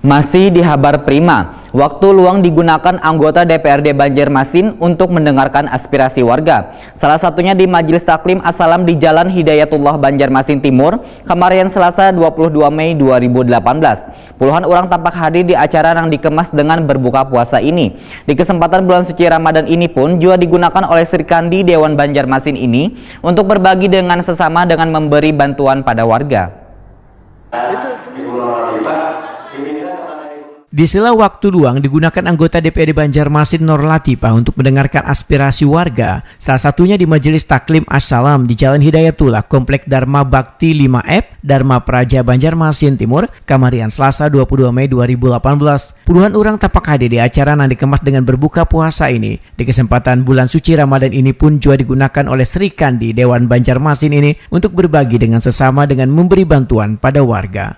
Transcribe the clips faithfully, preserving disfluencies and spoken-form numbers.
Masih di Habar Prima, waktu luang digunakan anggota D P R D Banjarmasin untuk mendengarkan aspirasi warga. Salah satunya di Majelis Taklim Asalam di Jalan Hidayatullah, Banjarmasin Timur, kamarian Selasa dua puluh dua Mei dua ribu delapan belas. Puluhan orang tampak hadir di acara yang dikemas dengan berbuka puasa ini. Di kesempatan bulan suci Ramadan ini pun juga digunakan oleh Sri Kandi Dewan Banjarmasin ini untuk berbagi dengan sesama dengan memberi bantuan pada warga. Di sela waktu luang digunakan anggota D P R D Banjarmasin Nur Latifah untuk mendengarkan aspirasi warga, salah satunya di Majelis Taklim Assalam di Jalan Hidayatullah, Komplek Dharma Bakti lima F, Dharma Praja Banjarmasin Timur, kamarian Selasa dua puluh dua Mei dua ribu delapan belas. Puluhan orang tapak hadir di acara yang dikemas dengan berbuka puasa ini. Di kesempatan bulan suci Ramadan ini pun juga digunakan oleh Sri Kandi Dewan Banjarmasin ini untuk berbagi dengan sesama dengan memberi bantuan pada warga.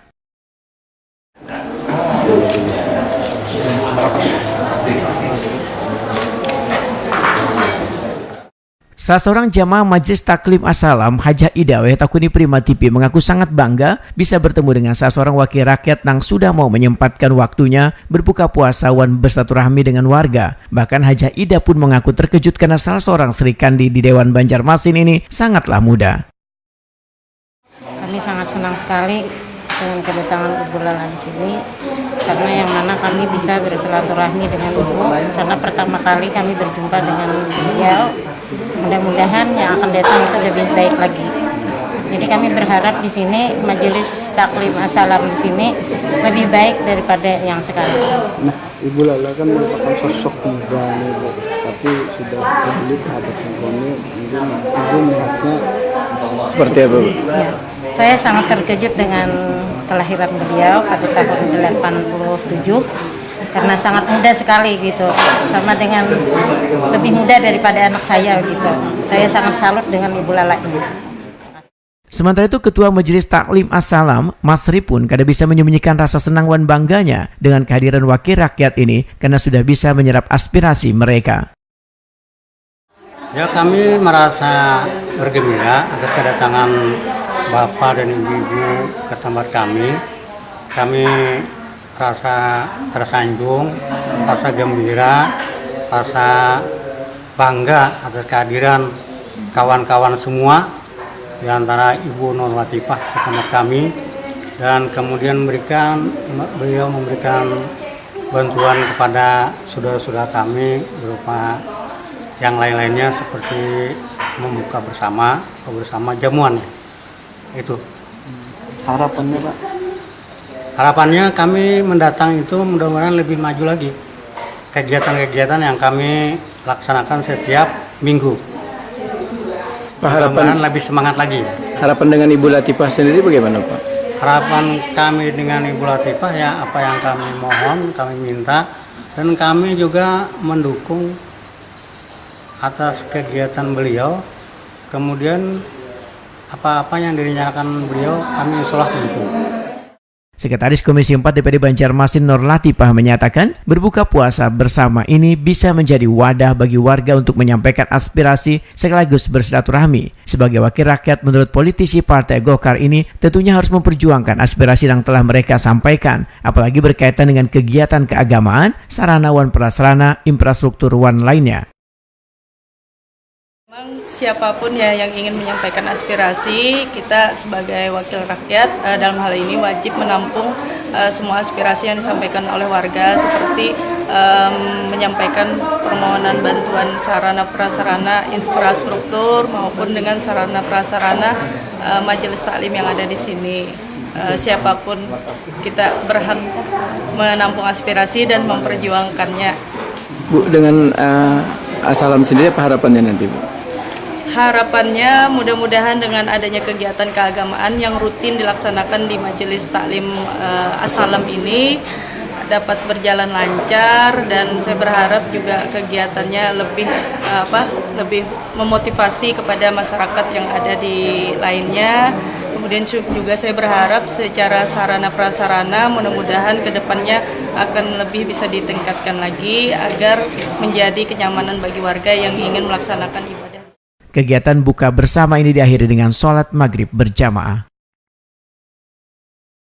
Salah seorang jamaah Majelis Taklim Asalam, Hajah Ida, wayah takuni Prima T V, mengaku sangat bangga bisa bertemu dengan salah seorang wakil rakyat nang sudah mau menyempatkan waktunya berbuka puasa wan bersilaturahmi dengan warga. Bahkan Hajah Ida pun mengaku terkejut karena salah seorang Sri Kandi di Dewan Banjarmasin ini sangatlah muda. Kami sangat senang sekali dengan kedatangan Ibu Lala di sini, karena yang mana kami bisa bersilaturahmi dengan Ibu, karena pertama kali kami berjumpa dengan beliau. Mudah-mudahan yang akan datang itu lebih baik lagi. Jadi kami berharap di sini Majelis Taklim Asalam di sini lebih baik daripada yang sekarang. Ibu Lala kan merupakan sosok muda nih Bu, tapi sudah peduli terhadap lingkungannya, mungkin Ibu melihatnya seperti apa Bu? Ya, saya sangat terkejut dengan kelahiran beliau pada tahun delapan puluh tujuh, karena sangat muda sekali gitu, sama dengan lebih muda daripada anak saya gitu. Saya sangat salut dengan Ibu Lala ini. Sementara itu, Ketua Majelis Taklim Assalam, Masri pun kada bisa menyembunyikan rasa senang wan bangganya dengan kehadiran wakil rakyat ini karena sudah bisa menyerap aspirasi mereka. Ya, kami merasa bergembira atas kedatangan Bapak dan Ibu-ibu ke tempat kami. Kami rasa tersanjung, rasa gembira, rasa bangga atas kehadiran kawan-kawan semua, di antara Ibu Nur Latifah ke tempat kami, dan kemudian memberikan, beliau memberikan bantuan kepada saudara-saudara kami berupa yang lain-lainnya seperti membuka bersama, buka bersama jamuan. Itu. Harapannya Pak? Harapannya kami mendatang itu mudah-mudahan lebih maju lagi. Kegiatan-kegiatan yang kami laksanakan setiap minggu. Pak, harapan Mudah-mudahan lebih semangat lagi. Harapan dengan Ibu Latifah sendiri bagaimana Pak? Harapan kami dengan Ibu Latifah, ya, apa yang kami mohon, kami minta, dan kami juga mendukung atas kegiatan beliau. Kemudian apa-apa yang direncanakan beliau, kami insya Allah mendukung. Sekretaris Komisi empat D P R D Banjarmasin Nur Latifah menyatakan, berbuka puasa bersama ini bisa menjadi wadah bagi warga untuk menyampaikan aspirasi sekaligus bersilaturahmi. Sebagai wakil rakyat, menurut politisi Partai Golkar ini tentunya harus memperjuangkan aspirasi yang telah mereka sampaikan, apalagi berkaitan dengan kegiatan keagamaan, sarana wan prasarana, infrastruktur wan lainnya. Memang siapapun ya yang ingin menyampaikan aspirasi, kita sebagai wakil rakyat, eh, dalam hal ini wajib menampung, eh, semua aspirasi yang disampaikan oleh warga, seperti, em, menyampaikan permohonan bantuan sarana prasarana infrastruktur maupun dengan sarana prasarana, eh, majelis taklim yang ada di sini. Eh, siapapun kita berhak menampung aspirasi dan memperjuangkannya. Bu, dengan eh, Asalam sendiri apa harapannya nanti, Bu? Harapannya mudah-mudahan dengan adanya kegiatan keagamaan yang rutin dilaksanakan di Majelis Taklim, eh, Asalam ini dapat berjalan lancar, dan saya berharap juga kegiatannya lebih, eh, apa, lebih memotivasi kepada masyarakat yang ada di lainnya. Kemudian su-, juga saya berharap secara sarana prasarana mudah-mudahan ke depannya akan lebih bisa ditingkatkan lagi agar menjadi kenyamanan bagi warga yang ingin melaksanakan ibadah. Kegiatan buka bersama ini diakhiri dengan sholat maghrib berjamaah.